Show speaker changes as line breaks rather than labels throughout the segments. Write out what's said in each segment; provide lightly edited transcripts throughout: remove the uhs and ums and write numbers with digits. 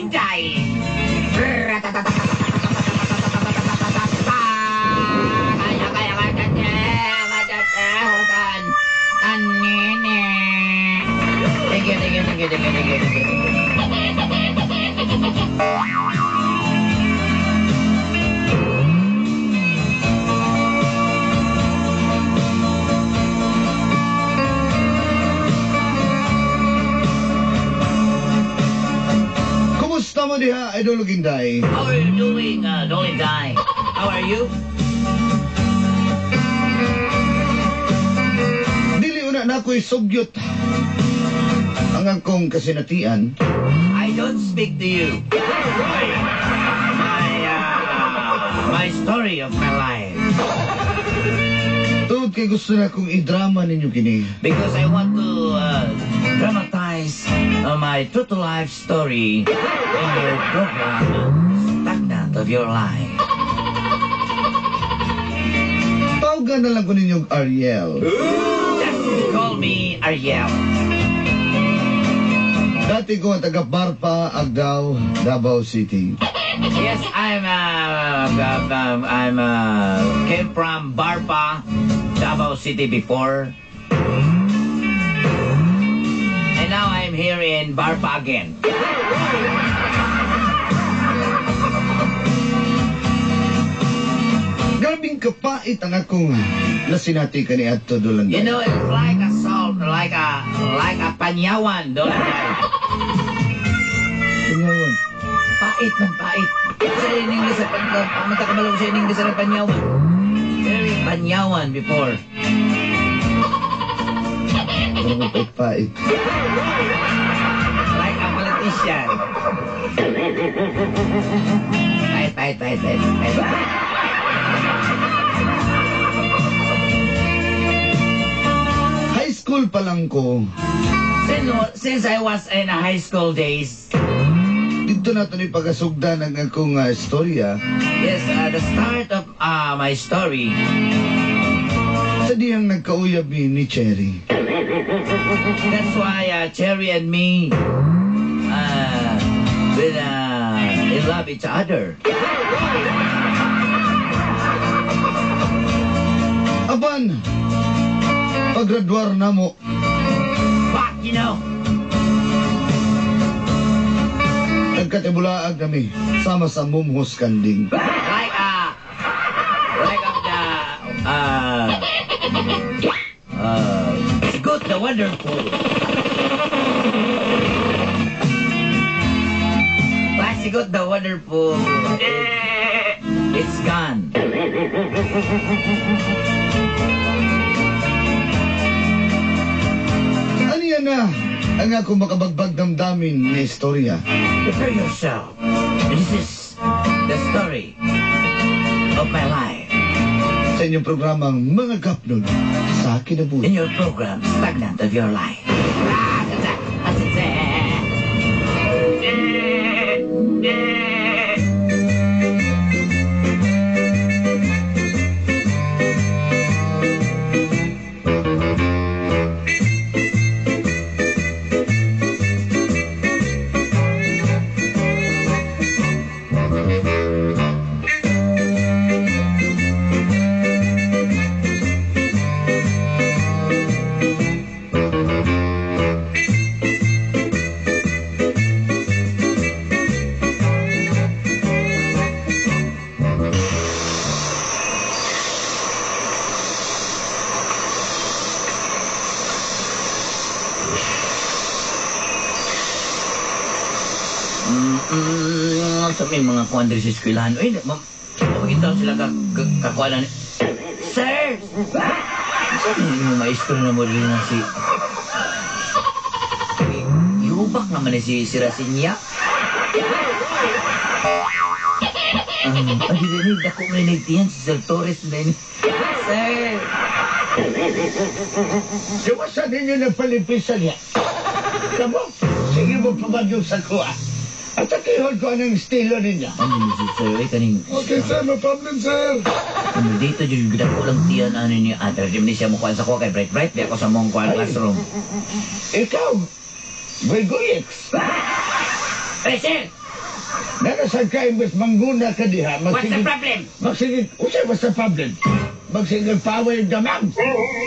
Inday. Thank you, thank you, thank you, thank you, thank you, thank you.
Kumusta mo diha, Idol Ginday?
How are you doing, Dolinday? How are you?
Dili una na ako'y sugyot ang akong kasinatian.
I don't speak to you. My story of my life.
Tungod kay gusto na akong i-drama ninyo kini.
Because I want to dramatize my true life story in your program, Stagnant of Your Life.
Tawagan na lang ko ninyong Ariel.
Just call me Ariel.
Dati ko ang taga Barpa, Agdao, Davao City.
Yes, I'm came from Barpa, Davao City before. And now I'm here in Barpa again.
Grabing kapait ang akong nasinati kaniadto, Dolanday.
You know, it's like a salt, like a panyawan, Dolanday.
Panyawan.
Pait man, pait. Sa in English, sa pagkamata sa in English sa panyawan. Very panyawan before.
Parang pait-pait.
Like a politician. Pait, pait, pait, pait, pait.
High school pa lang ko.
Since I was in high school days.
Dito na ito ni pagasugdan ang akong istorya.
Yes, the start of my story.
Sa diyang nagkauyab ni Cherry.
That's why Cherry and me with in love each other.
Apan, paggraduar na mo.
But you know,
nagkatibulaag kami sama sa mumhos kanding.
Like the good, the wonderful. Like Sigot the wonderful. It's gone.
Ano yan na ang akong makabagbag damdamin na istorya?
Prepare yourself. This is the story of my life.
Sa inyong programang Mga Gapnod sa Kinabuhi.
In your program, Stagnant of Your Life. Sa may mga kuwan diri sa eskwelahan. Uy, mapagitaw sila kakuanan. Sir! Saan yung maestro na mo rin na si... Yubak naman ni si Rasinya. Ay, di rin, dako mo rin si Sir Torres na yun. Sir!
Iwasan ninyo ng palipisan niya. Kamo, sige mo pabagyong sa kuha. At akihon ko anong estilo ninyo.
Ano ni si Sir? Ay, kaning...
Okay, sir. No problem, sir.
Ano dito, dyan, dako lang tiyan, ano niya. Ah, pero di siya mukuhan sa kuha kay Bright Bright. Di ako sa mong kuhan classroom.
Ikaw, Gregory X.
Ay, sir!
Narasad ka imbes mangguna ka diha.
What's the problem?
Magsige, usay what's the problem? Magsige paway yung damang.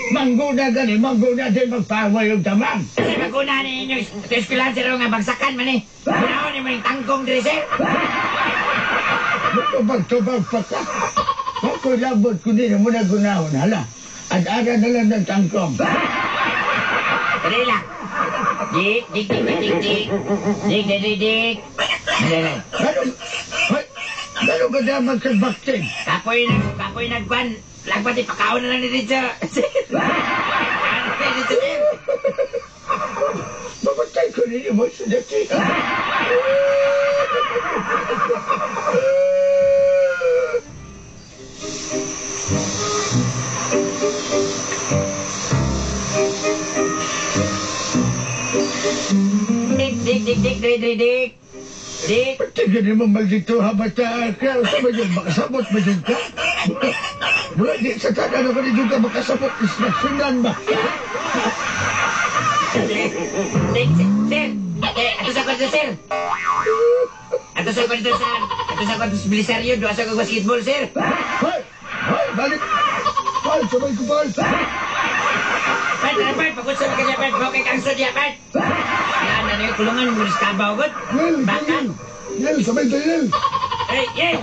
Mangguna gani, mangguna din magpaway yung damang.
Sir, maguna ni inyo sa eskwelahan, sir, nga bagsakan man eh. Gunahon ni mo yung tangkong diri, sir.
Tubag-tubag pa ka. Ako labot ko din mo na gunahon, hala. At-ara na lang ng tangkong.
Dali lang. Dik, dik, dik, dik, dik, dik. Dik, dik, dik, dik. Dali, dali.
Ganun, hoy, ganun ka dapat sa baktin.
Kapoy nag, kapoy nagkwan. Lagpat, ipakaon na lang ni dito. Sir. Ano ni dito, sir?
Mamatay ko ninyo mo sa dati.
Dik, dik, dik, dik, dik, dik, dik. Dik.
Pati ganun mo maldito ha, bata ka. Sa ba yun, makasabot ba yun ka? Mula di sa tanan ako ni ka makasabot. Instructionan ba?
Dik, sir. Sir. Eh, ato sa kwarto, sir. Ato sa kwarto sa... Ato sa kwarto sa Belisario, doon sa kong basketball, sir.
Hoy! Hoy, balik!
Paul, sabay ko, Paul.
Bert, tara, Bert, pagod sa mga Bert, okay kang sudya, Bert. Yan, ano yung kulungan mo sa kabaw, god.
Yel,
Baka.
Yel. Yel, sabay tayo, Yel.
Hey, yel.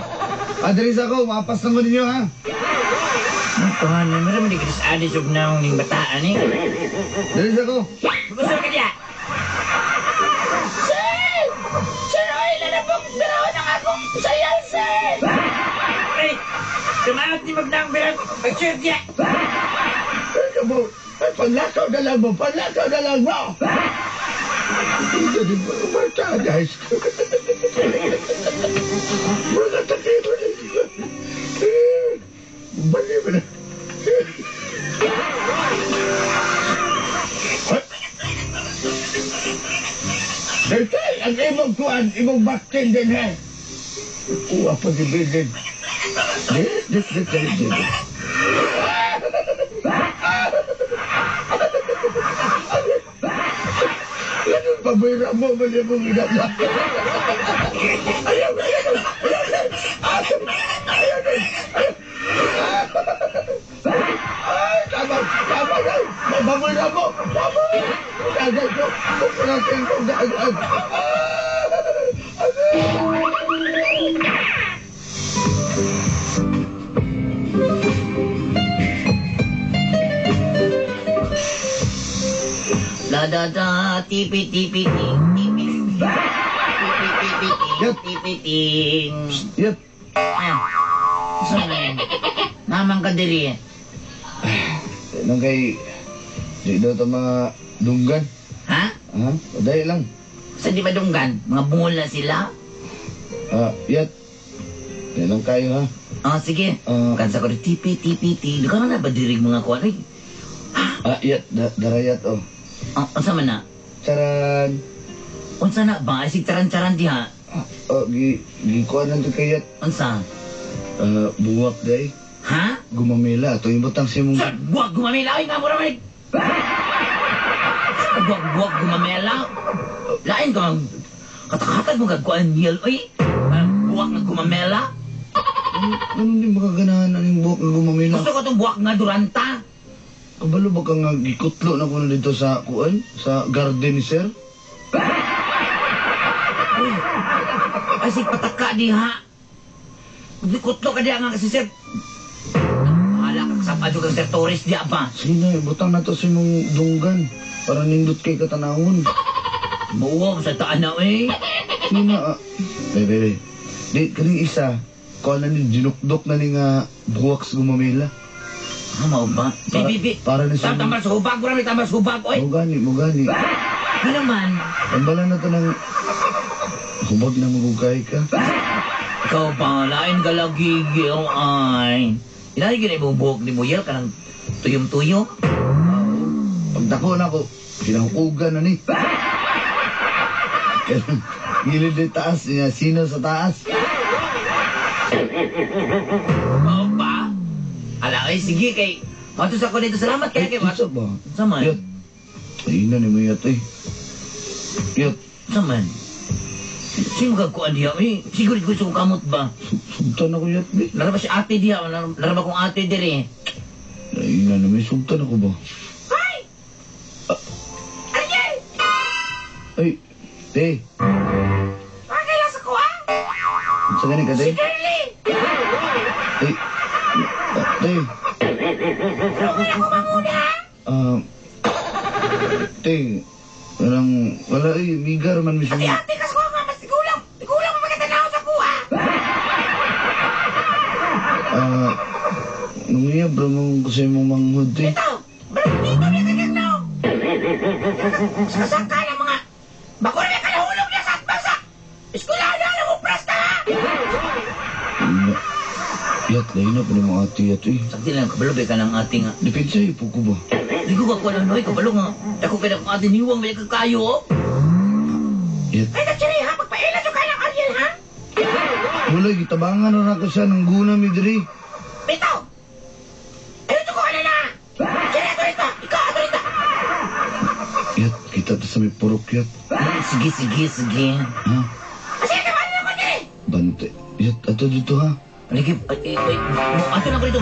Adres ako, mapas na mo ninyo ha.
Ang tuhanan, meron mo di ka sa adis og naong ning bataan, eh.
Adres ako.
Pagod sa mga diya.
Sir! Sir, oy, lalabong birahon ang akong sayal, sir!
Hey, tumaot ni magnaong birang, pag-shoot niya.
Ano mo? Ay, panlakaw na lang mo! Panlakaw na lang mo! Hindi mo bata, high school. Mga takito na Bali mo na. Dahil ang imong kuan, imong baktin din ha. Kuha pa di bilin. Di, di, di, di, di. Ganun pa ba yung mo, mali mong inala? Ayaw, ayaw, ayaw, ayaw, ayaw, ayaw. Ay, tama, tama na. Mabamoy na mo, tama. Dagat ko, kukuratin ko, dagat.
La da da, tipi tipi ting, tipi. Tipi tipi ting, tipi ting.
Yep.
Ah, saan na yun? Namang ka diri.
Nang kay, di daw ito mga dunggan.
Ha?
Ha? Dahil lang.
Sa di ba dunggan? Mga bungol na sila?
Ah, yat. Dahil lang kayo ha.
Ah, sige.
Ah.
Kansa ko rin, tipi tipi ting. Di ka na ba dirig mga kuwan? Ay,
Ah, yat. Darayat oh.
ah, unsa man na?
Charan.
Unsa na ba? Ay, sig taran-taran diha.
Ah, oh, gikuan lang to kay yat.
Unsa?
Ah, buwak day.
Ha?
Gumamela. Ito yung butang si mong...
Sa buwag gumamela. Ay, nga mo naman. Sa buwag buwag gumamela. Lain ka mang katakatag mo kagkuan nil. Ay, parang buwak nga gumamela.
Ano di makaganahan ang yung buwak na gumamela?
Gusto ko itong buwak nga duranta.
Kabalo ba ka nga gikutlo na ko na dito sa kuan? Sa garden ni sir?
Uy, ay, sig pataka diha. Kutlo ka diha nga kasi sir. Bahala ka sa padyo kang sir Torres diha ba?
Sige na, butang na to sa imong dunggan. Para nindot kay katanawon.
Buo, sa taan na eh.
Sige na, ah. Bebe, bebe. Di, kaning isa, kuan na ni, dinukdok na ni nga buwak sa gumamela.
Ah, mao ba? Bibi, bibi.
Para ni sa...
Tamar sa hubag, marami tamar sa hubag, oy.
Mugani, mugani.
Ano naman?
Tambalan na to ng... Hubag na magugay ka.
Ikaw ba, lain ka lagi, ay. Ilahin ka na imong buhok ni Muyel ka ng tuyom-tuyom.
Pagdako na ako, pinahukugan na ni. Gilid ni taas, niya, sino sa taas?
Mao ba? Ala, ay, sige kay... Matos ako dito, salamat kay kay.
Isa ba?
Sa man?
Yat. Ay, na ni mo yat eh. Yat.
Sa man? Sino kagkuan diya? Eh, siguro ko sa kamot ba?
Sugtan ako yat, be.
Naraba si ate diya. Naraba kong ate diri.
Ay, na may sugtan ako ba?
Ay! Ariel!
Ay, te.
Pakay lang sa kuha!
Sa gani ka, te?
Si Curly!
Ay, te.
Tulungan ako manguna!
Te, walang, wala eh, migar man mismo.
Ate, ate, kas ko nga, mas tigulang, tigulang mo magkatanaw sa kuha!
Nung iya, bro, mong kasi mong manghod, te.
Ito, bro, dito niya kagagnaw! Sasangka ng mga, bako na may kalahulog niya sa atbang sa eskwelahan na mo prasta, ha?
Yat, lain na pa ni mga ate yat, eh.
Sakti lang, kabalo ba ka ng ate nga?
Depensa, eh, po ko ba?
Di ko kakuha ng noy, kabalo nga. Ako kaya akong ate niwang, may kakayo, oh.
Yat.
Ay, katsiri, ha? Pagpaila ka ng Ariel, ha?
Wala, gitabangan na ko siya ng guna, mi diri.
Bitaw! Ayun, ko ka na na! Tsiri, ato rito! Ikaw, ato rito!
Yat, kita to sa may purok, yat.
Sige, sige, sige.
Ha?
Kasi ka ba na diri?
Bante. Yat, ato dito, ha?
Lagi, ay, ay, ato na ko dito.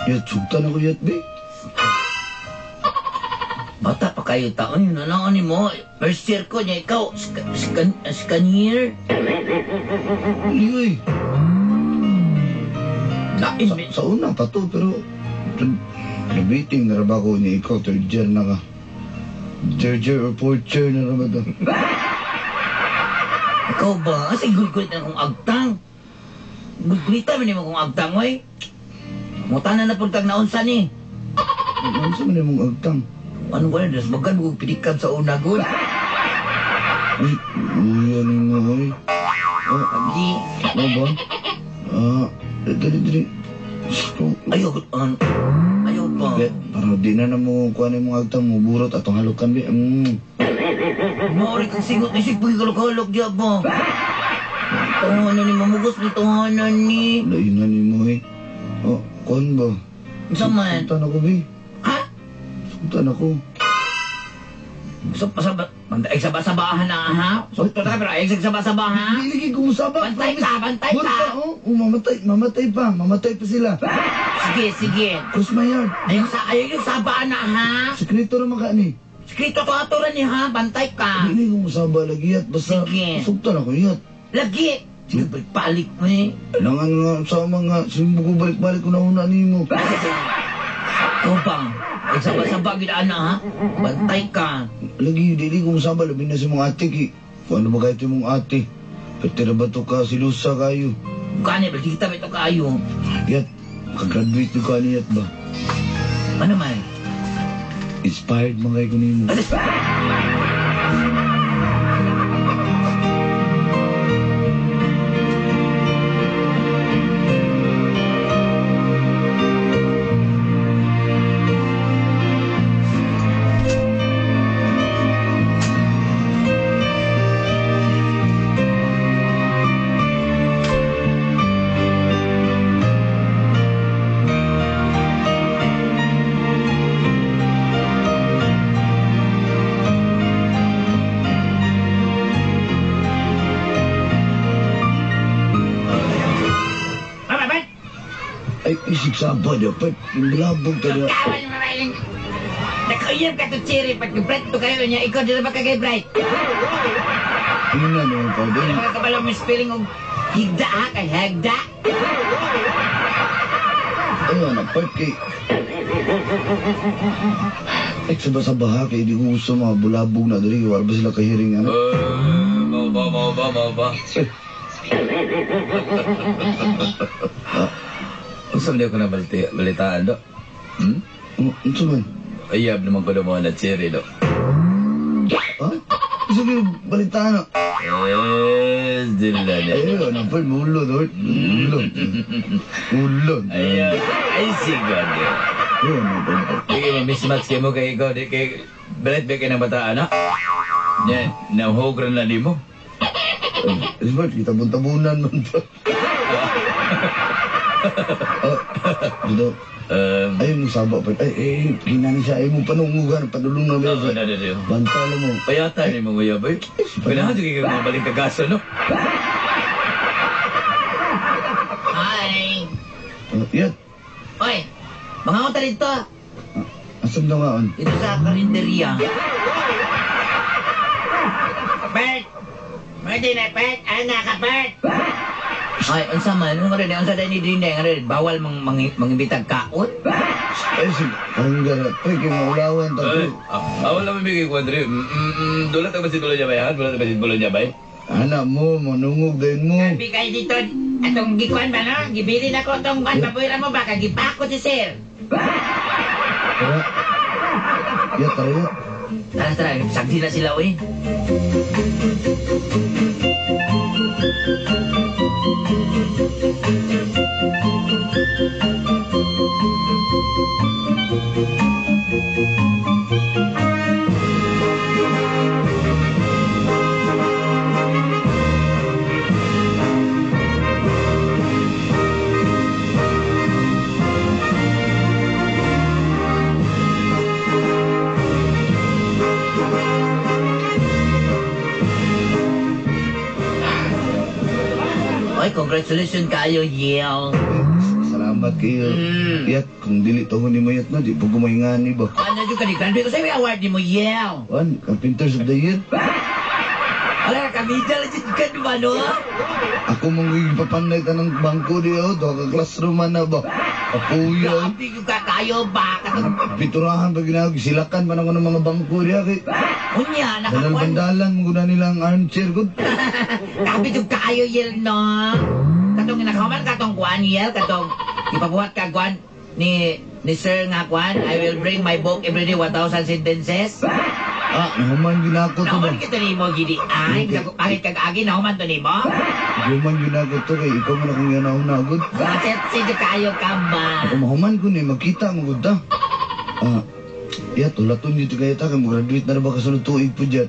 Yat, sugtan ako, yat, be.
Bata pa kayo taon yun, ano ni mo? First year ko niya, ikaw, second year?
Hindi, oy.
Lain,
Sa una pa to, pero nabiting na raba ko niya, ikaw, third year na ka. Third year or fourth year na raba to.
Ikaw ba? Asa gulgulit na akong agtang? Gulgulitan mo nimo akong agtang, oy. Mutanan na pagtag naunsa ni.
Ano sa man imong agtang?
Ano ba yun? Magan mo pidikan sa una, gud.
Uy, uy, ano nga, oy.
Agi.
Ano ba? Dali, dali.
Ayaw, ayaw pa.
Bet, para di na na mo kuha na imong agtang mo burot atong halukan, be.
Maori kang singot, isip pagkikalok-halok diya ba? Tunganan ni, mamugos ni tunganan ni.
Lainan ni mo, eh. Oh, kuhan ba?
Unsa man?
Sugtan ako, be.
Ha?
Sugtan ako.
So, ay, saba-sabahan na, ha? So, ito na, pero ay, saba-saba, ha?
Hindi lagi kumusaba.
Bantay ka, bantay ka.
Oh. Oh, mamatay, mamatay pa. Mamatay pa sila.
Sige, sige.
Cross my heart.
Ayaw, sa, ayaw yung sabaan na, ha?
Sekreto naman ka, ni.
Sekreto to ato rin, ha? Bantay ka.
Hindi kumusaba lagi yat. Basta,
Sige.
sugtan ako yat.
Lagi. Sige, balik-balik mo, eh.
Kailangan nga sa mga simbo ko balik-balik ko na una ni mo.
Ikaw ba? Ay, saba-saba, gidaan na, ha? Bantay ka.
Lagi, dili kumusaba, labi na sa mga ate, ki. Kung ano ba kahit mong ate? Pwede na ba to ka, silusa kayo?
Kani, balik kita ba ito kayo?
Yat, makagraduate ko ka yat ba?
Ano man?
Inspired man kayo ko nimo. Ay, isig saba dapat. Labog ka na.
Nakauyab ka to, Cherry. Pag bright to kayo niya, ikaw di na ba kagay bright?
Ina naman pa din.
Ano ba kabalo mo spelling og higda ha? Kay hagda?
Ay, anak, part kay... Ay, saba-saba ha, kay di ko gusto mga bulabog na dali. Wala ba sila kahiring, ano?
Mau ba, mau ba, mau ba? Unsa man ko na balitaan do? Hmm?
Unsa man?
Ayab naman ko na mga na cherry do.
Ha? Sige, balitaan na.
Eh, dila na.
Ay, ano pa, ulo, do. Ulo. Ulo.
Ay, ay, siguro.
Yun, ano.
Sige, ma-mismatch kayo mo kay ikaw. Di kay bright ba kayo ng bataan, ha? Nya, nahuhugran na di mo.
Smart, kita tabunan man to. Ah, dito. Ayun mo saba pa. Ay, eh, kinani siya. Ay mo panungugan, padulong na
Oo,
ba?
na, na, na.
Bantala mo.
Payata ni mo kuya, boy. Ganahan jud kayo mga baling kagaso, no?
Hi!
Yan.
Oy! Mga unta dito.
Asam na nga, on?
Dito sa karinderya.
Bert! Pwede na, Bert! Ana ka, Bert!
Ay, unsa man, ano rin, unsa dahil ni Dine, ano rin, bawal mang mangimbitag kaon?
Ay, sige. Karangga. Pre, kay maulawan ta.
Ay, awal naman bigay ko, Andre. Dulat ang basit bulo niya bay, ha? Dulat ang basit bulo niya bay.
Anak mo, manungog din mo.
Grabe kayo dito. Atong gikuan ba, no? Gibili na ko itong kuan. Papuira mo ba? Kagipako si sir.
Tara. Ya, tara ya.
Tara, tara, sagdi na sila, uy. Oy, congratulations kayo, Yel.
Salamat kayo. Yat, kung dili to ni mo yat na, di po gumaingani ba?
Ano dyan ka ni Graduate ko sa'yo, award ni mo, Yel.
One, Carpenters of the Year.
Ala, kamidal dyan ka naman, no?
Ako mong ipapanay ta ng bangko di oh, doha ka classroom man na ba? Apuyo.
Grabe yung kakayo ba?
Piturahan pa ginag, silakan man ako ng mga bangko diya kay.
Unya, nakakuan.
Bandal-bandalan mo guna nila ang armchair gud.
Grabe yung kaayo, Yel, no? Katong nakahuman katong kuan, Yel, katong ipabuhat ka kuan ni Sir nga kuan, I will bring my book every day, 1,000 sentences.
Ah, nahuman ginako to ba?
Nahuman kita nimo gidi ay, pangit kag agi nahuman to nimo.
Human ginako to kay ikaw man akong yanaw na gud.
Bakit sige kayo ka ba?
Ako mahuman ko ni magkita mo gud ta. Ah, ya tulaton dito kayo ta kay mo-graduate na ra ba kasunod tuig po dyan.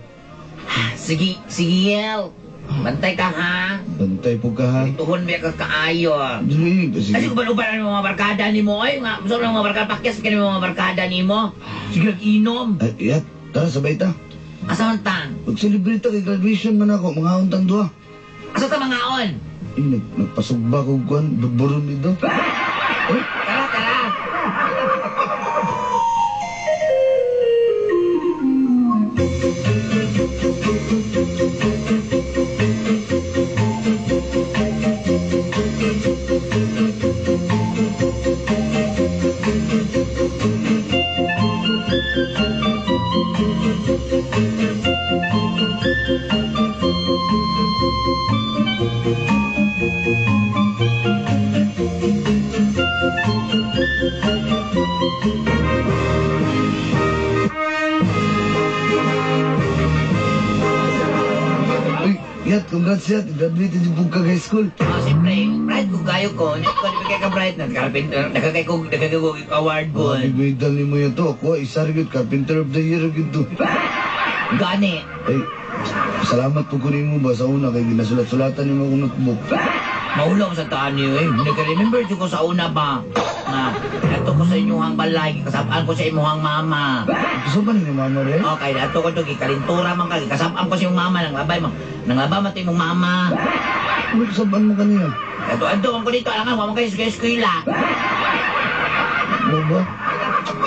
Sige, sige Yel. Bantay ka ha.
Bantay po ka ha.
Tuhon ba ka kaayo.
Dili, sige.
Kasi kung uban ang mga barkada nimo oy, nga sa mga barkada pakyas kini mga barkada nimo. Sige inom.
Ay, ya, tara sabay ta.
Asa man ta?
Mag-celebrate ta kay graduation man ako, mga untang duha.
Asa ta mangaon?
Eh, nagpasugba ko kuan, budburon dito.
Tara, tara.
Uy, yat, congrats yat. Graduated yung Bugkag High School.
Oh, siyempre, bright ko kayo ko. Hindi ko di ka bright na nakakay ko award ko.
Ay, medal ni mo yan to. Ako, isa rin yun, Carpenter of the Year yun to.
Gani.
Ay, salamat po kunin mo ba sa una kay ginasulat-sulatan ni mo akong notebook.
Maulaw sa taan niyo eh. Nagka-remember ko sa una ba? Na, ato ko sa inyong balay, kasabaan ko sa imuhang mama.
Gusto ba ni mama rin?
Okay, ato ko to, gikalintura man ka, kasabaan ko sa imong mama, nanglabay man. Nanglaba man to imong mama.
Ano kasabaan mo kanina?
Ato, ato, man ko dito, alangan, wa man kayo sa eskwela.
Ano ba?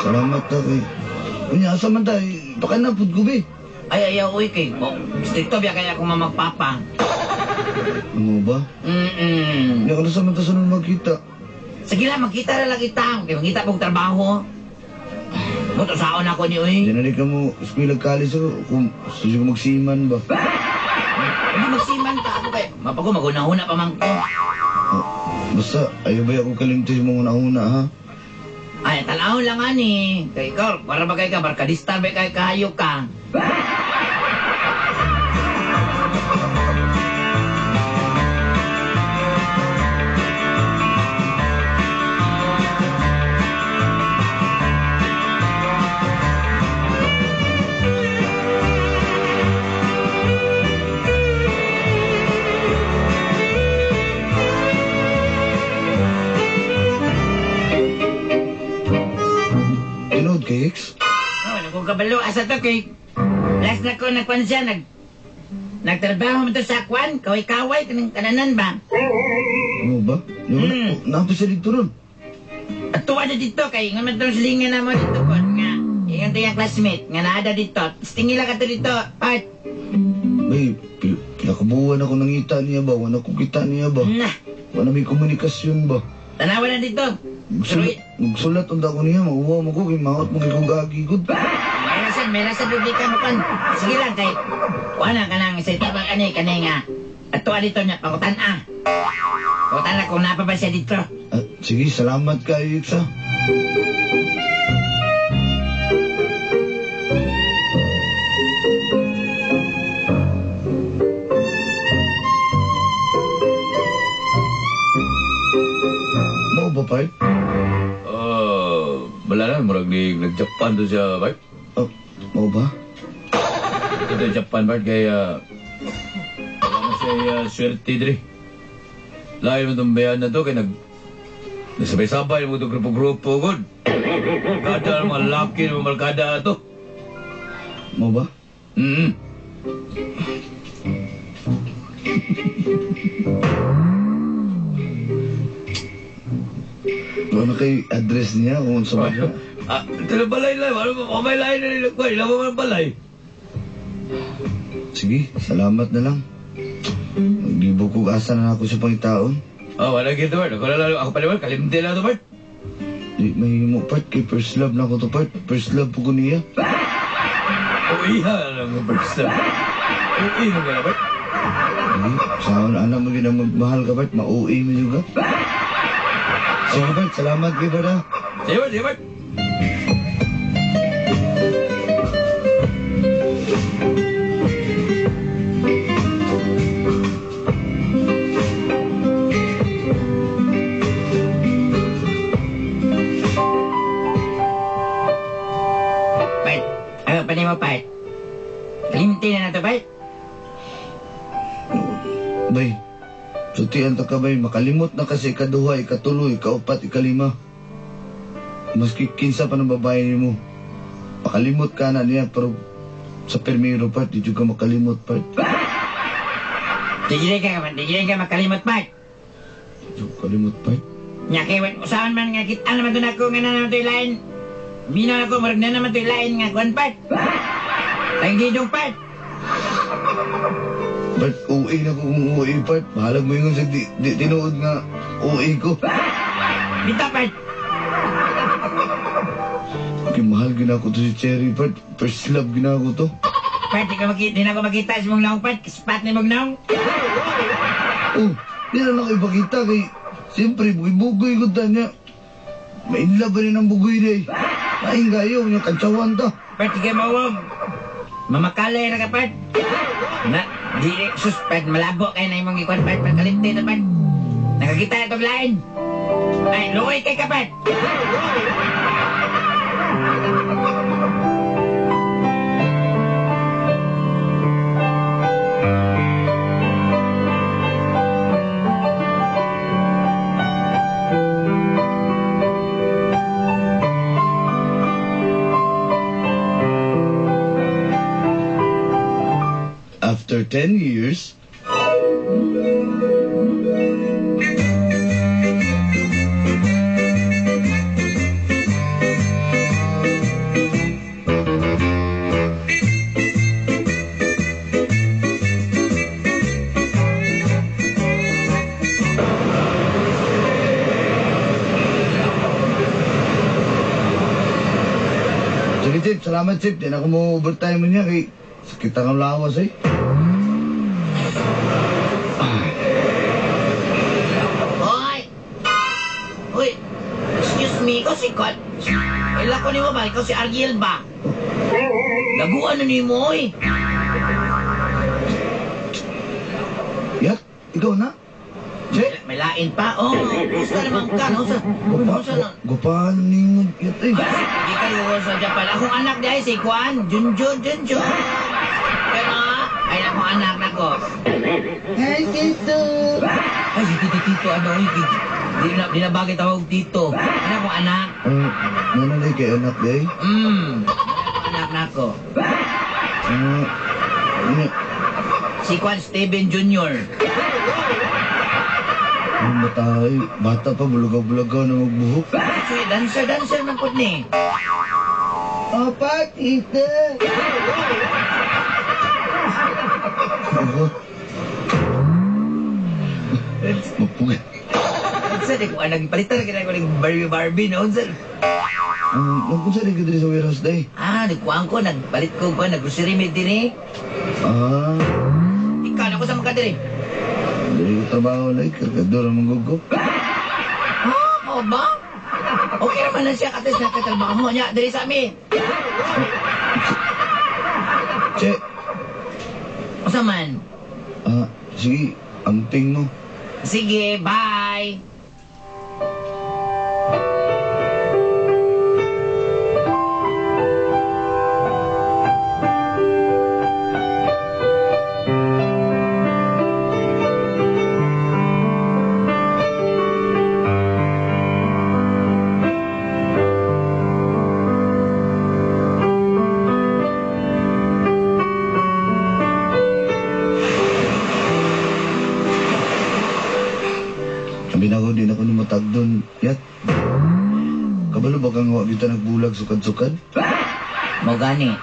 Salamat ta kay. Unya, asa man ta? Baka napud ko be.
Ay, ayaw, uy, kay. Stricto biya kaya akong mamagpapa.
Ano ba? Hindi ako na sa man ta sunod magkita.
Sige lang, magkita na lang kita. Kaya magkita pong trabaho. Buto saon ako ni uy.
Diyan na rin ka mo, eskwela college ako. Kung gusto ko magsiman ba?
Hindi magsiman ka ako kay. Mapago, magunahuna pa man ko.
Oh, basta, ayaw ba ako kalimtis mong una-una ha?
Ay, tanawon lang ani. Kay ikaw, para ba kay ka, barkadista ba kay kayo ka?
kabalo asa to kay last na ko nagkuan siya nagtrabaho mo to sa kwan, kaway-kaway kanang kananan ba?
Ano ba? Napa siya dito ron?
At tuwa na dito kay ingon man tong silingan na mo dito kon nga. Ingon to yung classmate nga naada dito. Tingila ka to dito, part.
Bay, pinakabuwan ako nangita niya ba? Wala ko kita niya ba?
Nah.
Wala may komunikasyon ba?
Tanawa na dito.
Magsulat unta ko niya, mauwa mo ko, kay maot mo kay kong gagigod.
May rasan, di ka mo kan. Sige lang kay, wala ka nang sa tabang ani, kani nga. At tuwa dito niya, pangutan-a. Pangutan-a kung napa ba siya dito.
Sige, salamat kayo, Iksa. Mau ba, Park?
Wala na, murag ni nag-Japan doon siya, Park.
Oh, mau ba?
Ito Japan, Park, kaya wala na siya swerte, dre. Lain mo itong bayan na to, kaya nagsabay-sabay mo itong grupo-grupo, good. Kada mga laki, mga malkada to.
Mau ba?
Mm-hmm.
Ano kay address niya kung sa ba niya?
Ito na balay lang. Ano ba? May lain na nila. Ilan mo man balay?
Sige, salamat na lang. Naglibo ko asa na ako sa pangitaon.
Oh, wala gito, Bart. Ako na lang. Ako pala, Bart. Kalimti lang ito, Bart.
Di, may mo, Bart. Kay first love na ako to, Bart. First love po ko niya.
Oh, iya. Alam mo, first love. Uwi mo ka na, Bart.
Sige, saan anak mo yun ang magmahal ka, Bart. Mauwi mo juga. Sige, Bart. Salamat kay Bart, ha.
Sige, Bart. Sige, Bart.
Bart, ano pa mo, Bart? Kalimti na to, Bart.
Bay, sutian ta ka, bay. Makalimot na kasi ikaduha, ikatulo, ikaupat, ikalima. Maski kinsa pa ng babae nimo. Makalimot ka na niya, pero sa permiro, Bart, di juga makalimot, Bart.
Di ka makalimot, Bart.
Di kalimot, Bart.
Nya kay usahan man nga kita naman to nako nga na naman to'y lain. Minaw ako, marag na naman to'y lain nga kuan, Bart. Tangidong, Bart.
Bart, uwi na ko kung uwi, Bart. Bahalag mo yung sa di tinuod nga uwi ko.
Bita, Bart.
Okay, mahal gina ko to si Cherry, Bart. First love gina ko to.
Bart, di na ko makita sa mong naong, Bart. Kaspat ni mong naong.
Oh, di na lang ko ipakita kay... Siyempre, bugoy-bugoy ko ta niya. May inlove rin ang bugoy niya eh. Ay, gayo, yung kantsawan ta.
Bart, di ka mawag. Mamakalay na ka, Bart. Na, di, sus, Bart, malabo kayo na imong ikuan, Bart. Pagkalimti na, Bart. Nakakita na itong lain. Ay, luoy kay ka, Bart.
After 10 years, Sige, Chip. Salamat, Chip. Di na ako mo overtime mo niya. Kay sakit ang lawas, eh.
Hoy! Hoy! Excuse me, ikaw si Kat. Ila ko nimo ba? Ikaw si Ariel ba? Laguan na nimo, oy.
Yak, ikaw na? Che?
May lain pa. Oh, gusto naman ka. No? Sa, sa,
Gupahan nimo, yat, eh.
Hindi kayo sa Japan. Akong anak di ay si Kwan. Junjun, Junjun. Pero, ay akong anak na ko.
Hi, Tito.
Ay, si Tito Tito, ano, oy, di na bagay tawag Tito. Ano akong anak?
Ano na kay anak, di ay?
Ano akong anak na nako.
Ah,
Si Kwan Steven Jr.
Ang bata, ay, bata pa, bulugaw-bulagaw na magbuhok.
Actually, dancer, dancer man po ni.
Opa, tita! Ako. Mapugay.
Unsa di ko nagpalitan na ko ng Barbie Barbie no unsa.
Nagpunsa rin ka diri sa warehouse day.
Ah, nagkuhan ko nagpalit ko kuan naggrocery mi dinhi.
Ah,
Ikaw na ko sa mga diri.
diri ko trabaho na kargador ang manggugo.
Ah, mao ba? Okay naman na siya katis nakatrabaho niya diri sa amin.
Che,
Unsa man?
ah, sige, amping mo.
Sige, bye.
Sabi na ko, di na ko numatag doon. Yat. Kabalo ba kang wa kita nagbulag sukad-sukad?
Mao gani.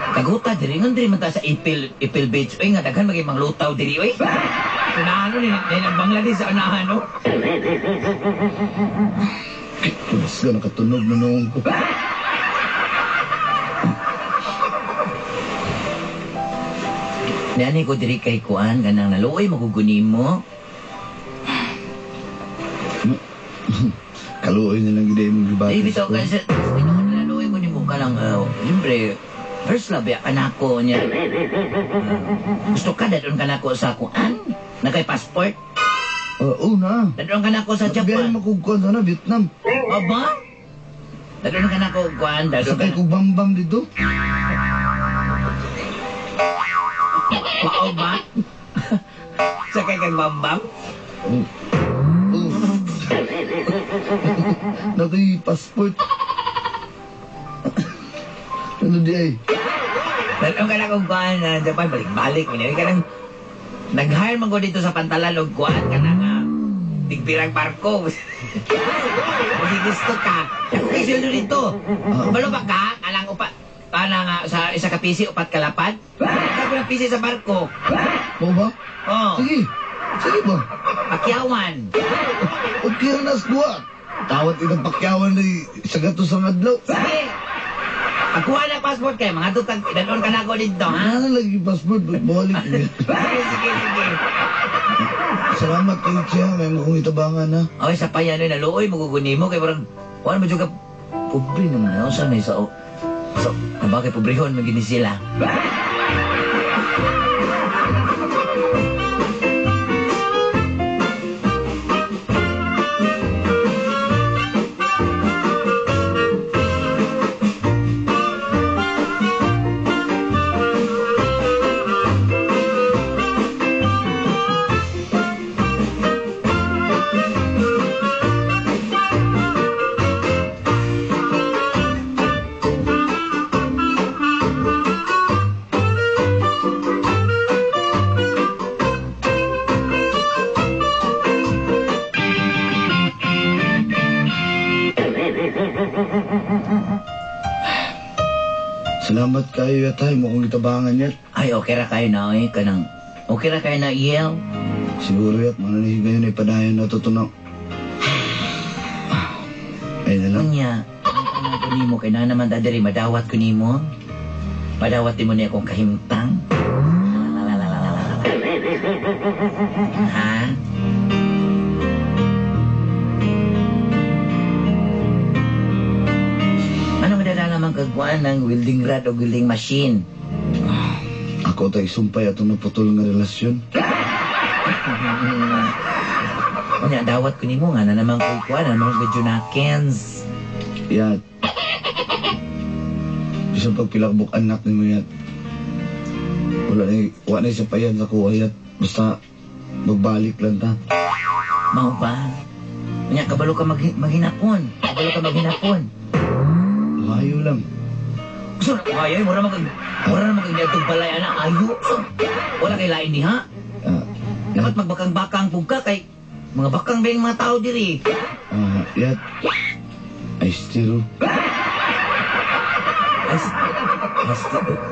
Kaguta diri ngan diri man ta sa Ipil Ipil Beach oy nga daghan magay manglutaw diri oy. Unahan no ni ni ang Bangladesh sa unahan no.
Mas ka nakatunog na noong ko.
Niani ko diri kay kuan ganang naluoy maguguni mo.
Kaluoy na lang gid imong gibati.
Ay bitaw ka sa tinuod na naluoy ko nimo ka lang siyempre first love ya kanako niya. Gusto ka dadon ka nako sa kuan? Nakay passport?
Oo na.
Dadon ka nako sa
Japan.
Japan.
Makugkuan sana Vietnam.
Aba? Dadon ka nako kuan, dadon ka.
Sakay kog bambam dito.
Mao ba? Sakay kang bambam?
Oh. Oh. Nakay passport. Ano di ay?
Dadon ka nako kuan na Japan balik-balik man ka nang nag-hire man ko dito sa Pantalan og kuan ka na nga tigpirang barko. Kasi gusto ka. Ako kay sweldo dito. Kabalo ba ka? Alang upa kana nga sa isa ka pisi upat kalapad? Ako ng pisi sa barko.
Mo ba?
Oh,
Sige. Sige ba?
pakyawan.
Okay ra na sa kuha. Tawad itang pakyawan na sa gato sa ngadlaw.
Sige. Pagkuha na passport kay mga tutag dadon ka na ako dito, ha?
Ano lagi passport? Balik.
Sige, sige, sige.
Salamat kay Chia. May mo kong itabangan ha.
Oy, sa payan na luoy maguguni mo kay parang wala mo jud ka pobre naman ako sa may sa so, bagay pobrehon man gini sila.
Salamat kayo yatay mo kong itabangan yat.
Ay, okay ra kayo na oy kanang okay ra kayo na yel.
Siguro yat, mananihig ngayon ay padayon na tutunaw. Ay na lang.
Unya, ang ko nimo kay na naman ta diri madawat ko nimo. Madawat nimo niya akong kahimtang. Ha? Ano madala naman kagkuan ng welding rod o welding machine?
Ako tayo sumpay atong naputol nga relasyon.
Unya, dawat ko nimo nga na naman ko'y kuan, na naman ko'y Junakens.
Yat. Bisan pag pilakbok anak ni mo yat. Wala na isa pa yan sa kuha yat. Basta magbalik lang ta.
Mao ba? Unya, kabalo ka maghinapon. Kabalo ka maghinapon.
Layo lang.
So, ay, mura mag niadtong balay ana ayo. So, wala kay lain ni ha. Dapat magbakang-bakang pug ka kay mga bakang ba yung mga tao diri.
Yat. Ay, stiro.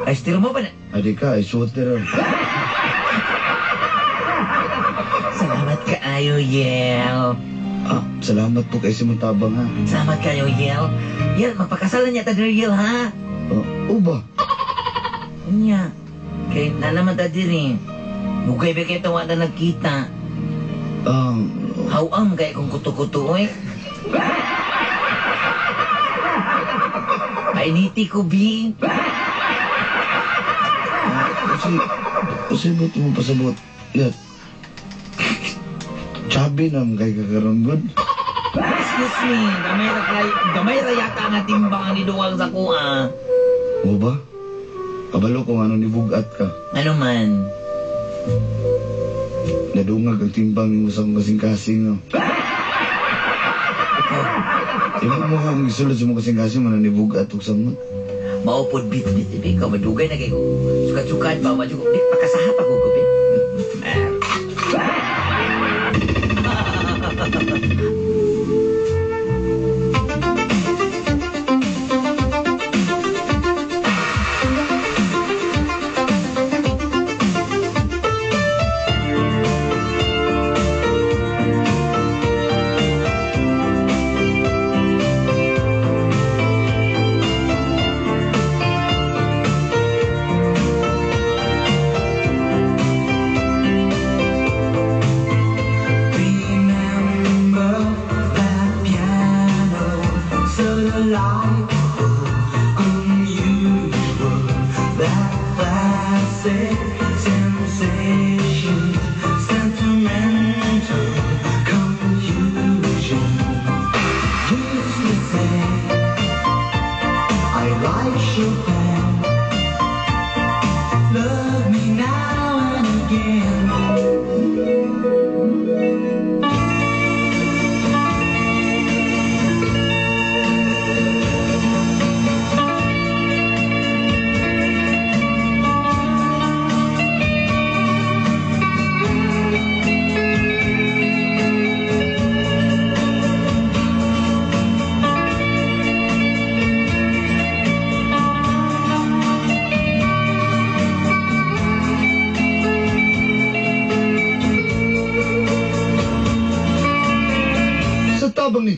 Ay, stiro mo ba na?
Adi ka, ay water.
Salamat kaayo, Yel.
Salamat po kay Simon Tabang, ha?
Salamat kayo, Yel. Yel, magpakasalan niya ta diri, Yel, ha?
Uba?
Unya. Kay nalaman ta diri. Mugay ba kayo tawa na nagkita? Hawam kay kung kuto-kuto, oy. Painiti ko, bi.
Kasi ba't mo pasabot? Yat. Chabi na kay kakaroon, good.
Excuse me, gamay ra yata nga timbang ang niduwang sa kuha.
O ba? Kabalo kung ano ni bugat ka.
Ano man?
Nadungag ang timbang mo sa kasing-kasing, no? Imo mo kung isulod sa mong kasing-kasing, man ni bugat og samot.
Maupod bit-bit, ikaw madugay na kayo. Sukat-sukat ba, madugay. Di, pakasaha pa ko, gabi.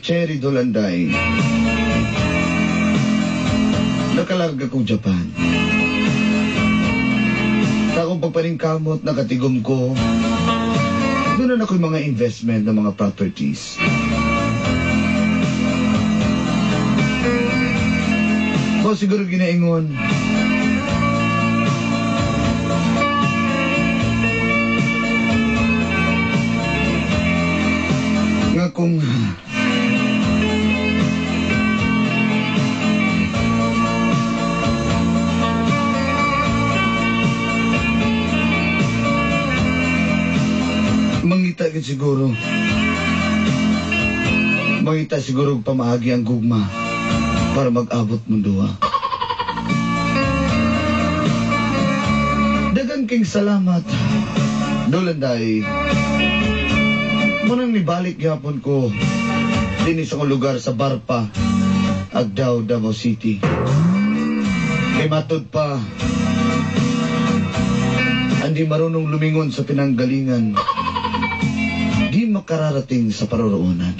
Cherry Dolanday, nakalarga kong Japan. Sa akong pagpaningkamot, nakatigom ko, doon na ako'y mga investment ng mga properties. O siguro ginaingon, nga kung siguro mangita siguro pamaagi ang gugma para mag-abot mundo. Dagan king salamat, Dolanday. Munang nibalik gyapon ko dinhi sa akong lugar sa Barpa, Agdao, Davao City. Kay matud pa, andi marunong lumingon sa pinanggalingan, di makararating sa paroroonan.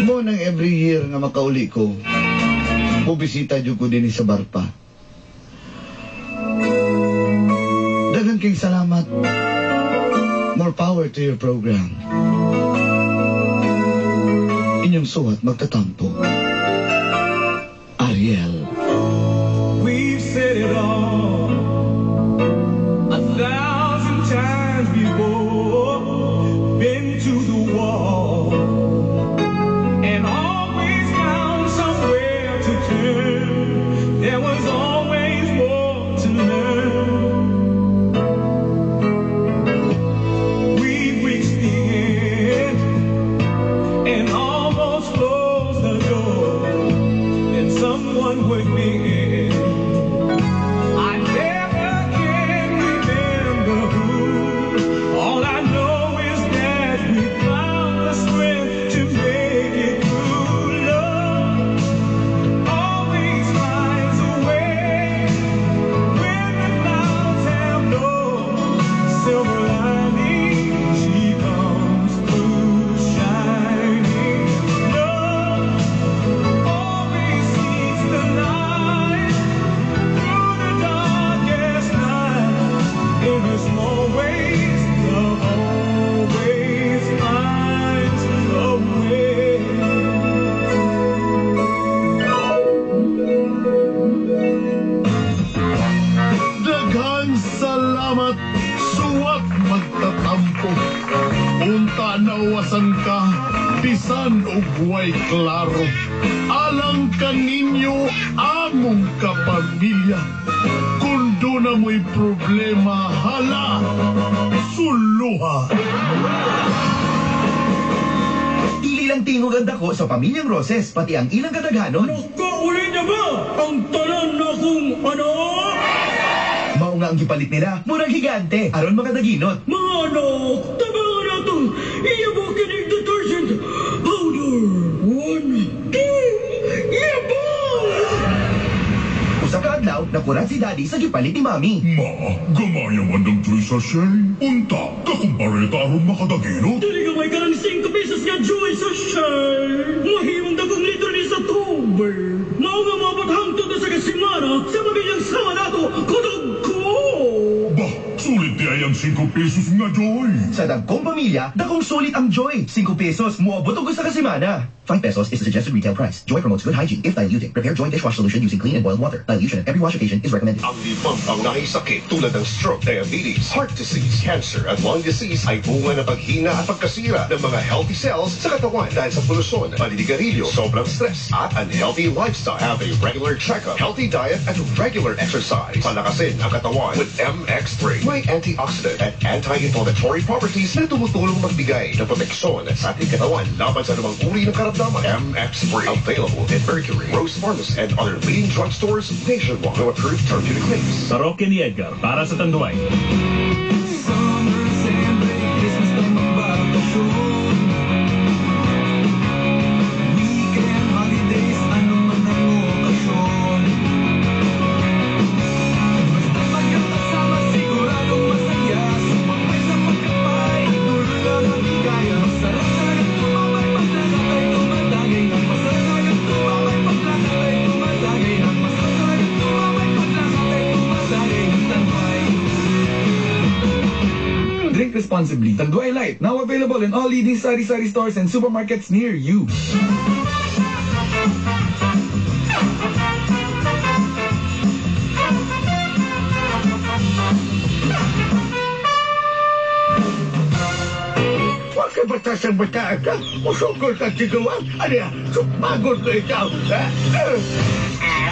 Mo nang every year nga makauli ko, bubisita jud ko dinhi sa Barpa. Daghang king salamat. More power to your program. Inyong suwat magtatampo, Ariel.
We've said it all 1,000 times before, been to the wall, and always found somewhere to turn. There was always more to learn. We've reached the end and almost closed the door. And some
Salamat, suwat magtatampo. Unta nauwasan ka, bisan og way klaro. Alang kaninyo among kapamilya. Kung doon na mo'y problema, hala, suluha.
Dili lang tingog ang dako sa pamilyang Roses, pati ang ilang kadaghanon.
Nakauli na ba ang tanan na kong anak?
Mao nga ang gipalit nila, murag higante, aron makadaginot.
Mga anak, tabangan natong iyabo kinig detergent powder. 1, 2, iyabo!
Usa ka adlaw, nakurat si Daddy sa gipalit ni Mami.
Ma, gamaya man ng Joy sachet. Unta, kakumpareta aron makadaginot.
Dili gamay ka ng 5 pesos nga Joy sachet. Mahimong dagong litro ni sa tubig. Mao nga moabot hangtod na sa kasimana sa pamilyang sama nato, kudog ko!
Bah, sulit di ay ang 5 pesos nga Joy.
Sa dagkong pamilya, dakong sulit ang Joy. 5 pesos, moabot og usa ka semana.
5 pesos is the suggested retail price. Joy promotes good hygiene if diluting. Prepare Joy dishwash solution using clean and boiled water. Dilution at every wash occasion is recommended.
Ang limang pangunahing sakit tulad ng stroke, diabetes, heart disease, cancer at lung disease ay bunga ng paghina at pagkasira ng mga healthy cells sa katawan dahil sa polusyon, paninigarilyo, sobrang stress at unhealthy lifestyle. Have a regular checkup, healthy diet at regular exercise. Palakasin ang katawan with MX3. May antioxidant at anti-inflammatory properties na tumutulong magbigay ng proteksyon sa ating katawan laban sa anumang uri ng karamdaman. MX3 available in Mercury, Rose Pharmacy, and other leading drugstores nationwide. No approved therapeutic claims.
Parokya ni Edgar para sa Tanduay.
Summer, sem break, Christmas time magbakasyon. Weekend, holidays, ano man ang okasyon. Basta magkakasama, siguradong masaya. Sumabay sa pagkapay, tuloy lang ang ligaya. Masarap talagang tumambay, paglakat ay tumatagay. Nang masarap talagang tumambay, paglakat ay tumatagay. Nang masarap talagang tumambay, paglakat ay tumatagay. Ng Tanduay.
Drink responsibly. Tanduay Light, now available in all leading sari-sari stores and supermarkets near you.
Huwag ka batas ang bata ka. Usugol ka tigawan. Ano yan? Sumagod ko ikaw. Ha?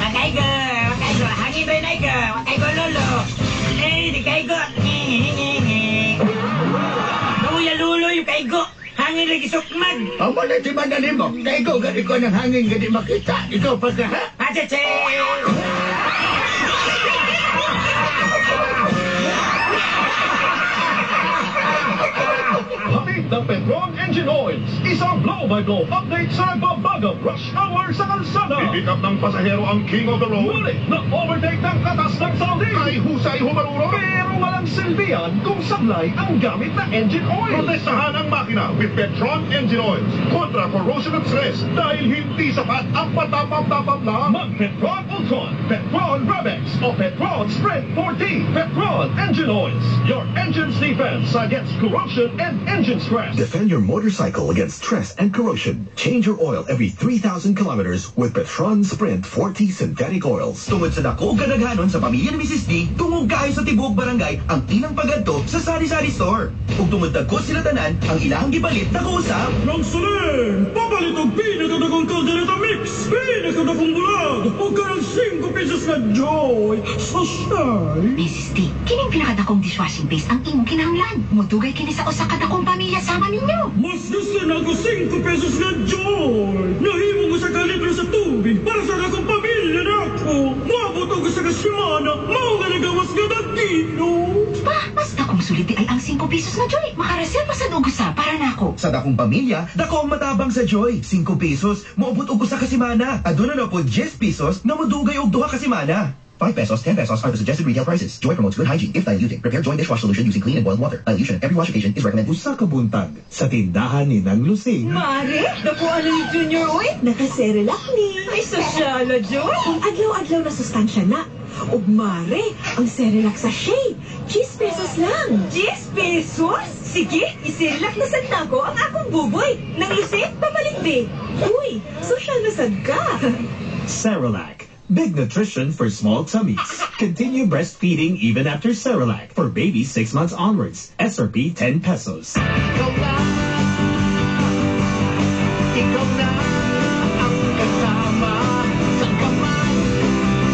Makaigo, makaigo, hangin ba yun, ko? Makaigo, lolo. Eh, di kaigo. Luya, lulo, yung kaigo. Hangin lagi sukmag.
Amo na si Mandalim mo. Kaigo, gani ko ng hangin, gani makita. Ikaw pa ka, ha?
Acheche!
Hatid ng Petron Engine Oils. Isang blow-by-blow update sa nagbabagang rush hour sa kalsada.
Pipick up ng pasahero ang king of the road.
Ngunit na-overtake ng katas ng Saudi.
Ay husay humaruro.
Pero walang silbihan kung sablay ang gamit na engine oil.
Protestahan ang makina with Petron Engine Oils. Kontra corrosion at stress dahil hindi sapat ang patapap-tapap lang.
Mag-Petron Ultron, Petron Revex, o Petron Sprint 4D. Petron Engine Oils, your engine's defense against corrosion and engine stress.
Defend your motorcycle against stress and corrosion. Change your oil every 3,000 kilometers with Petron Sprint 40 synthetic oils.
Tungod sa dako og kadaghanon sa pamilya ni Mrs. D, tungog kaayo sa tibuok barangay ang ilang pagadto sa sari-sari store. Ug tungod dagko sila tanan, ang ilahang gipalit dako usab.
Nang salin, papalit og pinakadakong kaldereta mix, pinakadakong bulag, ug kanang 5 pesos na Joy sachet.
Mrs. D, kining pinakadakong dishwashing base ang imong kinahanglan. Mudugay kini sa usa ka dakong pamilya sama ninyo.
Mas gusto na ako 5 pesos na Joy. Nahimo ko sa kalitro sa tubig para sa dakong pamilya nako. Moabot og usa ka semana, mao nga nagawas nga dagino.
Pa, mas dakong sulit di ay ang 5 pesos na Joy. Makareserba sad og usa para nako.
Sa dakong pamilya, dako ang matabang sa Joy. 5 pesos, moabot og usa ka semana. Aduna na po 10 pesos na modugay og duha ka semana.
5 pesos, 10 pesos are the suggested retail prices. Joy promotes good hygiene if diluting. Prepare Joy dishwash solution using clean and boiled water. Dilution at every wash occasion is recommended.
Usa ka buntag sa tindahan ni Nang Lusing.
Mare, nakuha na ni Junior, uy. Naka-Cerelac ni. Ay, sosyala, Joy. Ang adlaw-adlaw na sustansya na. Ug mare, ang Cerelac sachet. 10 pesos lang. 10 pesos? Sige, iserelac na sad nako ang akong buboy. Nang Lusing, papalit be. Uy, sosyal na sad ka.
Cerelac. Big nutrition for small tummies. Continue breastfeeding even after Cerelac for babies 6 months onwards. SRP 10 pesos.
Ikaw na, ikaw na ang kasama. Saan ka man,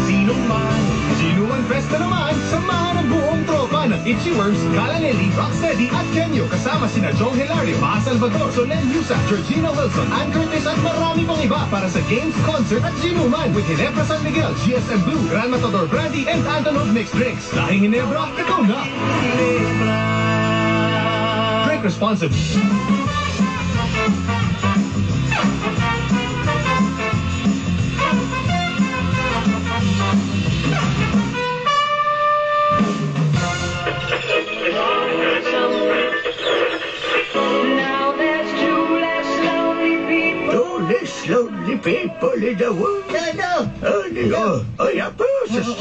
sino man.
Ginuman Fest na naman, samahan ang buong tropa ng Itchy Worms, Kalaneli, Rocksteady at Kenyo kasama sina Jong Hilario, Maa Salvador, Solen Yusa, Georgina Wilson, Ann Curtis at marami pang iba para sa games, concert at Ginuman with Ginebra San Miguel, GSM Blue, Grand Matador Brandy and Antonov Mixed Drinks. Lahing Ginebra, ikaw na! Drink responsibly.
Now there's two less lonely people.
Two less lonely people in the world.
No,
Oh, oh, oh, ya po.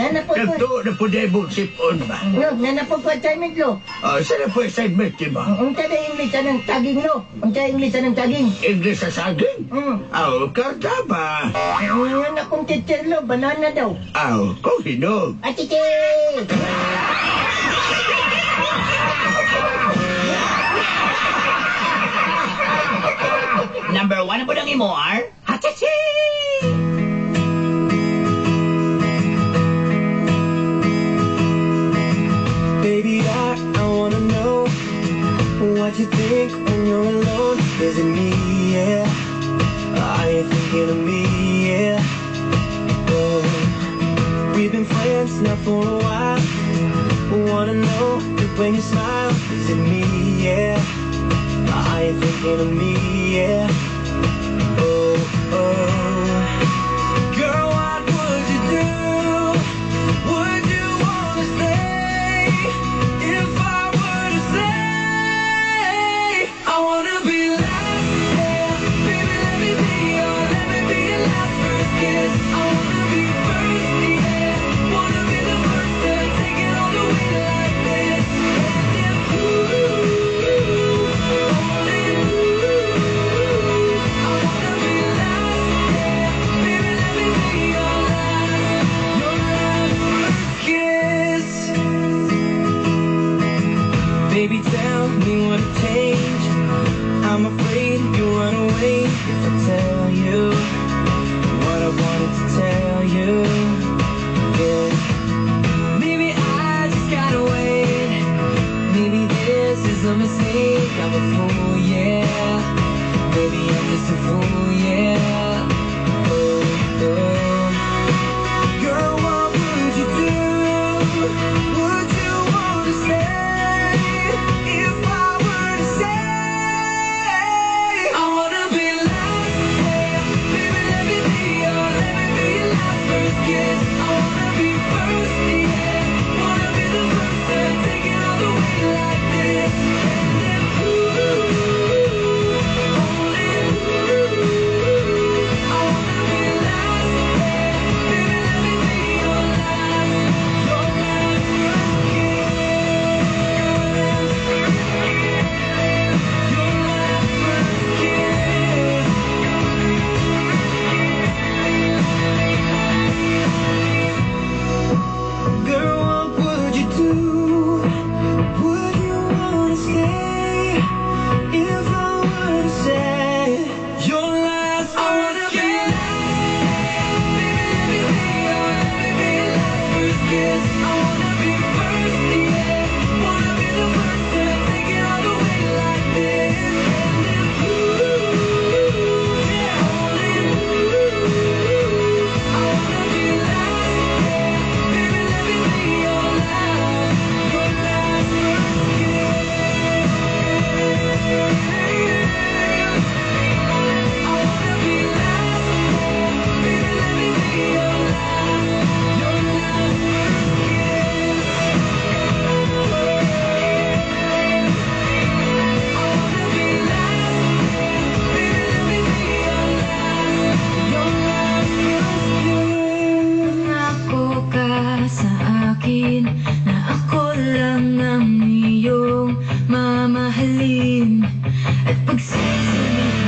Nana po,
Nagtuo na po na imong sipon ba?
No, nana po ko assignment lo.
Oh, saan na po assignment, di ba?
Unsa na English anang taging lo? Unsa English anang taging?
English sa saging? Aw, karta ba?
Nga akong teacher lo, banana daw.
Aw, kung hinog.
Atite!
Number 1 po ng imo, R. Hachachi!
Baby, I wanna know what you think when you're alone. Is it me, yeah? Are you thinking of me, yeah? Oh, we've been friends now for a while. Wanna know if when you smile, is it me, yeah? Are you thinking of me, yeah? Oh, oh. Girl, what would you do? Would you wanna stay if I were to say I wanna be last? Yeah, baby, let me be your, let me be your last first kiss. I wanna be first, yeah, wanna be the first to take it all the way like this. And if you only you, I wanna be last, yeah, baby, let me be your last first kiss. Baby, tell me what to change. I'm afraid you'll run away if I tell you what I wanted to tell you. Yeah. Maybe I just gotta wait. Maybe this is a mistake. I'm a fool, yeah. Maybe I'm just a fool, yeah. Oh, oh. Girl, what would you do? Would you wanna stay if I were to say I wanna be last? Yeah, baby, let me be your, let me be your last first kiss. I wanna be first, yeah, wanna be the first to take it all the way like this. And if you, only you, I wanna be last, yeah, baby, let me be your last first kiss. Your last first kiss. Girl, what would you do? Would you wanna stay if I were to say your last? I wanna be last, baby, let me be your, let me be your last first kiss. I wanna be first, yeah, wanna be the first to take it all the way like this. And if you, only you, I wanna be last, yeah, baby, let me be your last first kiss. I wanna be last, yeah, baby, let me be your last first kiss. I wanna be last, yeah, baby, let me be your last first kiss.
Pangako ka sa akin na ako lang ang iyong mamahalin at pagsisilbihan.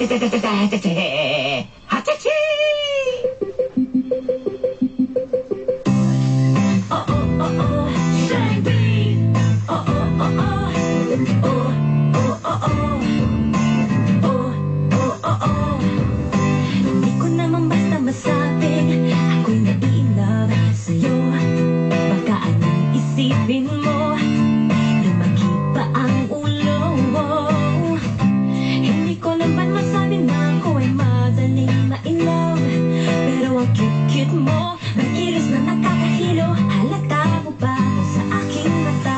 Hachachi!
Oh, oh, oh, oh, Shandy. Oh, oh, oh, oh. Oh, oh, oh, oh. Oh, oh, oh, oh. Hindi ko naman basta masabing ako'y nai-love sa'yo. Baka anong isipin mo, lumaki pa ang ulo. Hindi ko naman masabi na ako ay madaling ma-in-love. Pero ang cute-cute mo, may kilos na nakakahilo. Halata mo ba sa aking mata?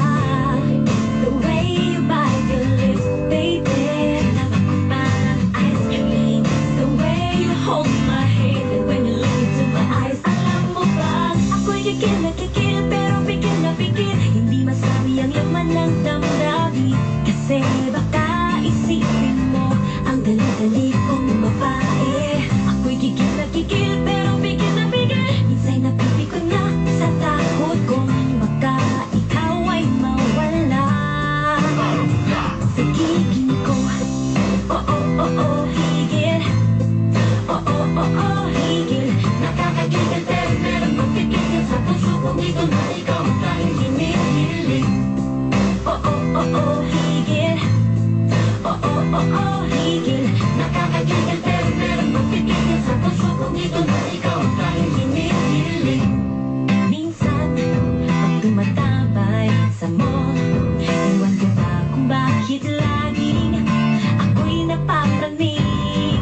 The way you bite your lips, baby, love ko parang ice cream. The way you hold my hand when you look into my eyes. Alam mo ba, ako'y gigil na gigil, pero pigil na pigil. Hindi masabi ang laman ng damdamin. Kasi baka isipin mo, ang dali-dali kong babae. Ako'y gigil na gigil, pero pigil na pigil. Minsa'y napipikon na sa takot kong baka ikaw ay mawala. Sa gigil ko, oo, oo, oo, higil. Oo, oo, oo, higil. Nakakagigil pero meron magpipigil sa puso kong ito na ikaw ang tanging hinihiling. Oo, oo, oo, higil. Oo, oo, oo, higil. Nakakagigil pero meron magpipigil sa puso kong ito na ikaw ang tanging hinihiling. Minsan, pag tumatambay sa mall, ewan ko ba kung bakit laging ako'y napapraning.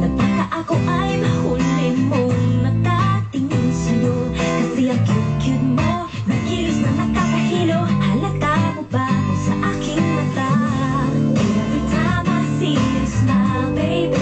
Na baka ako ay mahuli mong nakatingin sa'yo. Kasi ang cute-cute mo, may kilos na nakakahilo. Halata mo ba sa aking mata? Every time I see you smile, baby,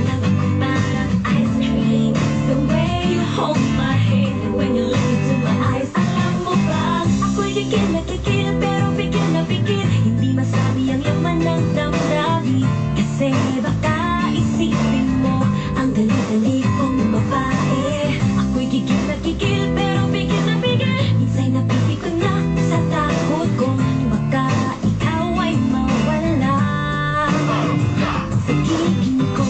love ko parang ice cream. The way you hold my hand when you look into my eyes. Alam mo ba, ako'y gigil na gigil, pero pigil na pigil. Hindi masabi ang laman ng damdamin. Kasi baka isipin mo, ang dali-dali kong babae. Ako'y gigil na gigil, pero pigil na pigil. Minsa'y napipikon na sa takot kong baka ikaw ay mawala. Sa gigil ko,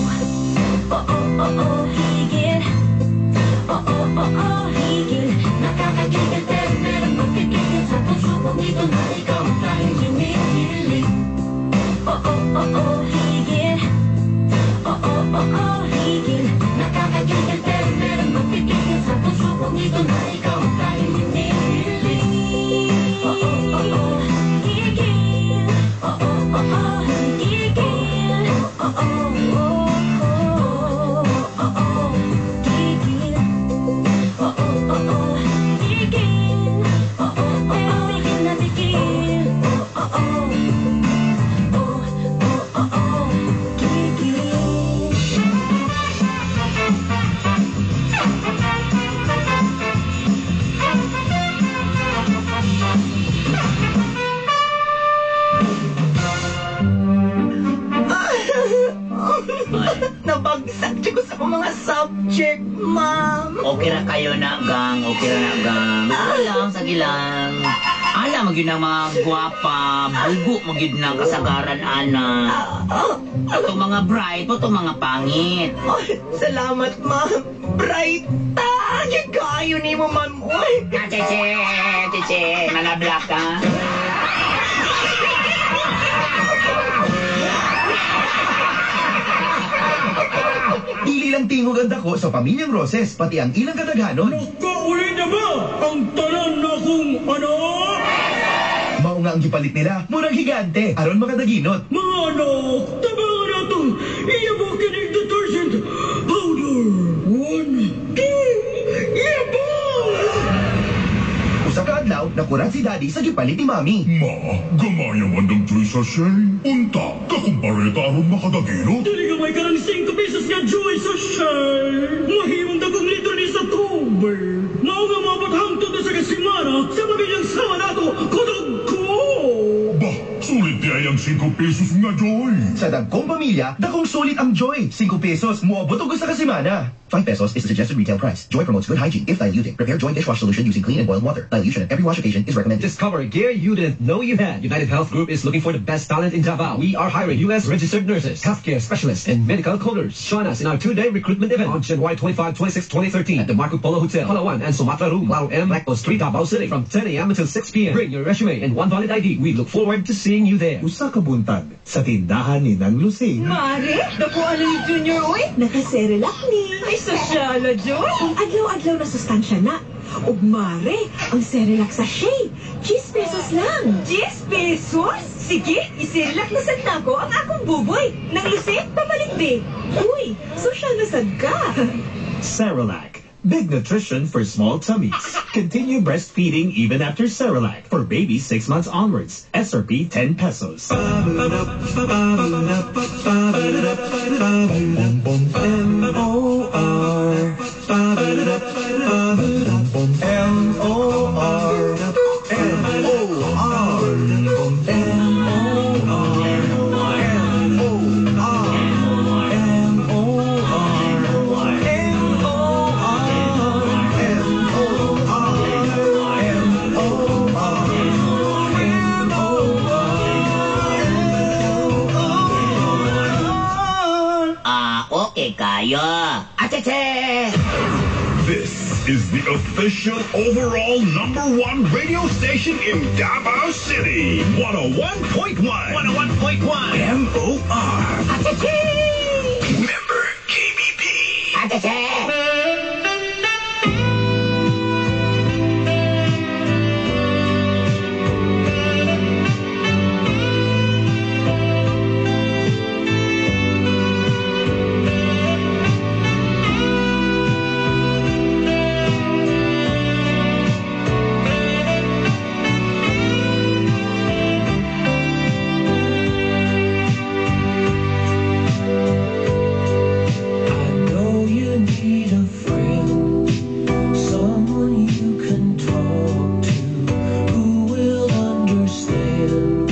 oo, oo, oo, higil. Oo, oo, oo, higil. Nakakagigil pero meron magpipigil sa puso kong ito na ikaw ang tanging hinihiling. Oo, oo, oo, higil. Oo, oo, oo, higil. Nakakagigil pero meron magpipigil sa puso kong ito na ikaw ang tanging hinihiling. Oo, oo, oo, higil. Oo, oo, oo, higil. Oo, oo, oo, oo, oo, gigil. Oo, oo, oo, gigil. Oo, oo, pero pigil na pigil. Oo, oo, oo, oo, oo, gigil.
Nabagsak siya ko sa akong mga subject, ma'am.
Okay ra kayo na, gang. Okay ra na, gang. Sige lang, sige lang. Alam, magyud ang mga gwapa. Bugo, magyud ng kasagaran, ana. Itong mga bright, itong mga pangit.
Ay, salamat, ma'am. Bright ta! Kayo ni mo, ma'am. Uy.
Ah, Cheche, cheche, manablak ka.
Dili lang tingog ang dako sa pamilyang Roses, pati ang ilang kadaghanon.
Nakauli na ba ang tanan na kong anak?
Mao nga ang gipalit nila, murag higante, aron makadaginot.
Mga anak, tabangan natong iyabo kinig detergent powder. 1, 2, iyabo!
Usa ka adlaw, nakurat si Daddy sa gipalit ni Mami.
Ma, gamaya man ng Joy sachet. Unta, kakumpareta aron makadaginot.
Dili gamay ka ng 5 pesos nga Joy sachet. Mahimong dagong litro ni sa tubig. Mao nga maabot hangtod na sa kasimana sa pamilyang sama nato, kudog ko!
Bah, sulit di ay Dugay ang 5 pesos nga Joy.
Sa dagkong pamilya, dakong sulit ang Joy. 5 pesos, moabot og usa ka semana.
5 pesos is the suggested retail price. Joy promotes good hygiene if diluting. Prepare Joy dishwash solution using clean and boiled water. Dilution at every wash occasion is recommended.
Discover gear you didn't know you had. United Health Group is looking for the best talent in Davao. We are hiring U.S. registered nurses, healthcare specialists, and medical coders. Join us in our two-day recruitment event on January 25, 26, 2013 at the Marco Polo Hotel, Palawan and Sumatra Room, Claro M, Recto Street, Davao City from 10 a.m. until 6 p.m. Bring your resume and one valid ID. We look forward to seeing you there.
Usa ka buntag sa tindahan ni Nang Lusing.
Mare, dako ano ni Junior, uy? Naka-Cerelac ni. Ay, sosyala, Joy. Ang adlaw-adlaw na sustansya na. Ug mare, ang Cerelac sachet. 10 pesos lang. 10 pesos? Sige, iserelac na sad nako ang akong buboy. Nang Lucy, papalit be. Uy, sosyal na sad ka.
Cerelac. Big nutrition for small tummies. Continue breastfeeding even after Cerelac for babies 6 months onwards. SRP 10 pesos.
M-O-R M-O-R M-O-R
Ah, okay kayo. Acheche!
This is the official overall number one radio station in Davao City. 101.1. 101.1. M-O-R. Member KBP.
Acheche!
I know you need a friend, someone you can talk to, who will understand.